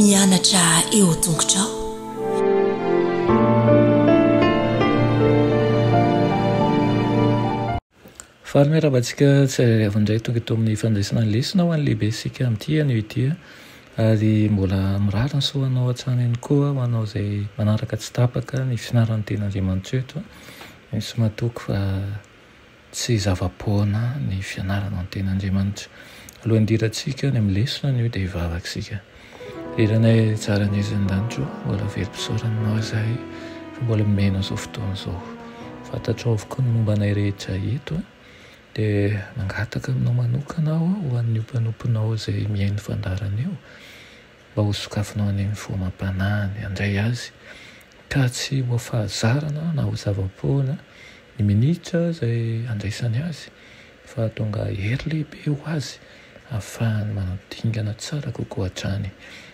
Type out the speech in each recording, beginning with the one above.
Mianatra eo an-tongotrao. Faly miarahaba antsika tsirairay avy indray tonga eto amin'ny fandraisana ny lesona ho an'ny lehibe isika amin'ity anio ity ary mbola mirary ny soa anao hatrany ihany koa ho anao izay manaraka tsy tapaka ny fianaran'ny tenin'Andriamanitra eto. Misy matoky fa Tsy zava-poana ny fianarana ny Tenin'Andriamanitra. Alohan'ny hidirantsika any amin'ny lesona anio dia hivavaka isika. Ry Ranay tsara indrindra any an-danitra ô, mbola velom-pisaorana Anao izahay fa mbola nomenao izao fotoana izao. Fantatrao avokoa ny momba anay rehetra eto dia mangataka aminao manokana aho ho an'ny mpanomponao izay mihaino fandaharana io mba ho sokafinao any amin'ny fo amam-panahiny handray azy ka tsy ho fahazarana na ho zava-poana ny minitra izay handraisany azy fa hahatonga hery lehibe ho azy hahafahany manao dingana tsara kokoa hatrany.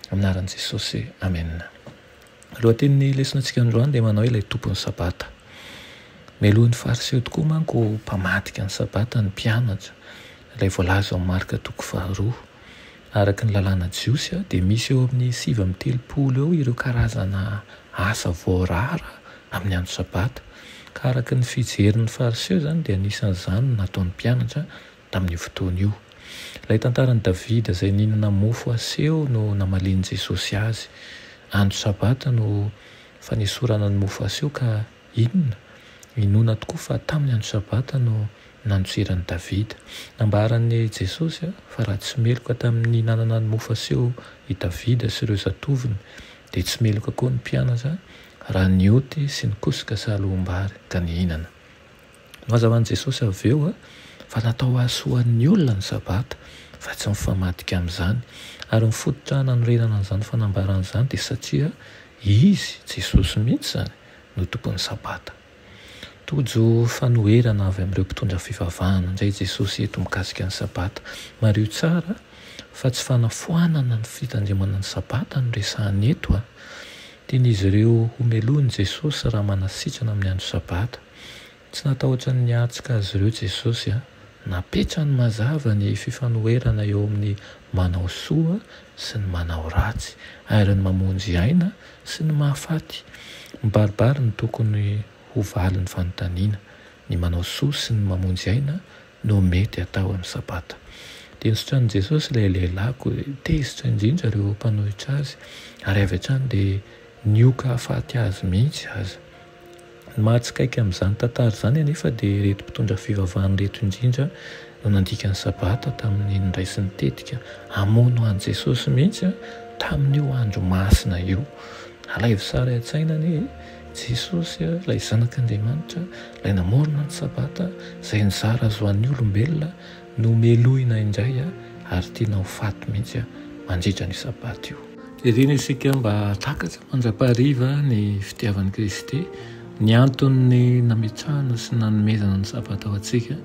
Amin'ny anaran'i Jesosy, amena. Lohatenin'ny lesonantsika androany dia manao ilay Tompon'ny Sabata. Melohin'ny Fariseo tokoa manko ho mpamadika ny Sabata ny mpianatra, ilay voalaza ao amin'ny Marka toko faharoa. Araka ny lalàna jiosy dia misy eo amin'ny 39 eo ireo karazana asa voarara amin'ny andro Sabata. Ka araka ny fijerin'ny Fariseo izany dia anisan'izany ny nataon'ny mpianatra tamin'io fotoana io. Ilay tantaran'i Davida izay nihinana mofo aseho no namalian'i Jesosy azy. Andro Sabata no fanesorana ny mofo aseho ka inona? Inoana tokoa fa tamin'ny andro Sabata no nandosiran'i Davida. Nambaran'i Jesosy fa raha tsy meloka tamin'ny nihinanana ny mofo aseho i Davida sy ireo zatovony dia tsy meloka koa ny mpianatra raha nioty sy nikosoka salohim-bary ka nihinana. Nohazavan'i Jesosy avy eo fa natao hahasoa ny olona ny Sabata, fa tsy mifamadika amin'izany. Ary ny fototra nanorenana an'izany fanambarana izany dia satria Izy, Jesosy mihitsy izany, no Tompon'ny Sabata. Tojo fanoherana avy amin'ireo mpitondra fivavahana indray Jesosy eto mikasika ny Sabata. Mariho tsara fa tsy fanafoanana ny fitandremana ny Sabata no resahana eto. Tian'izy ireo homelohin'i Jesosy raha manasitrana amin'ny andro Sabata. Tsy natahotra ny niatrika azy ireo Jesosy. Napetrany mazava ny fifanoherana eo amin'ny manao soa sy ny manao ratsy, ary ny mamonjy aina sy ny mahafaty. Mibaribary ny tokony ho valin'ny fanontaniana. Ny manao soa sy ny mamonjy aina no mety hatao amin'ny Sabata. Dia nositranin'i Jesosy ilay lehilahy, koa tezitra indrindra ireo mpanohitra azy, ary avy hatrany dia nioka hahafaty azy mihitsy aza. Ny mahatsikaiky amin'izany tantara izany anefa dia ireto mpitondra fivavahana ireto indrindra no nandika ny Sabata tamin'ny niraisiny tetika hamono an'i Jesosy mihitsy tamin'io andro masina io. Alaivo sary an-tsaina anie e! Jesosy, ilay Zanak'Andriamanitra, ilay namorona ny Sabata, izay nizara azy ho an'ny olombelona, no melohina indray ary tiana ho faty mihitsy mandritra an'io Sabata io. Irina isika mba hahatakatra mandra-pahariva ny fitiavan'i Kristy, ny anton'ny nametrahana sy nanomezana ny Sabata ho antsika,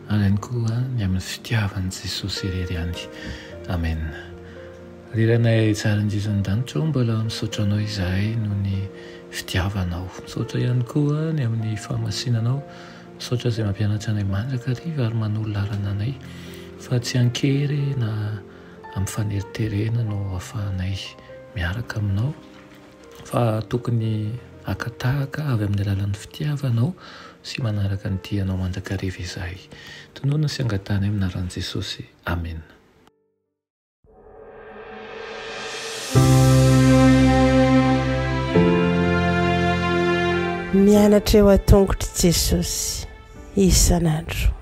ary ihany koa ny amin'ny fitiavan'i Jesosy irery ihany. Amena. Ry Rainay tsara indrindra an-danitra ô, mbola misaotra Anao izahay noho ny fitiavanao. Misaotra ihany koa ny amin'ny fahamasinanao. Misaotra izay mampianatra anay mandrakariva ary manoro lalana anay fa tsy an-kery na amin'ny faneriterena no ahafahanay miaraka aminao fa tokony haka tahaka avy amin'ny alalan'ny fitiavanao sy manaraka ny dianao mandrakariva izahay. Tononina sy angatahana amin'ny anaran'i Jesosy. Amena. Mianatra eo an-tongotr'i Jesosy isan'andro.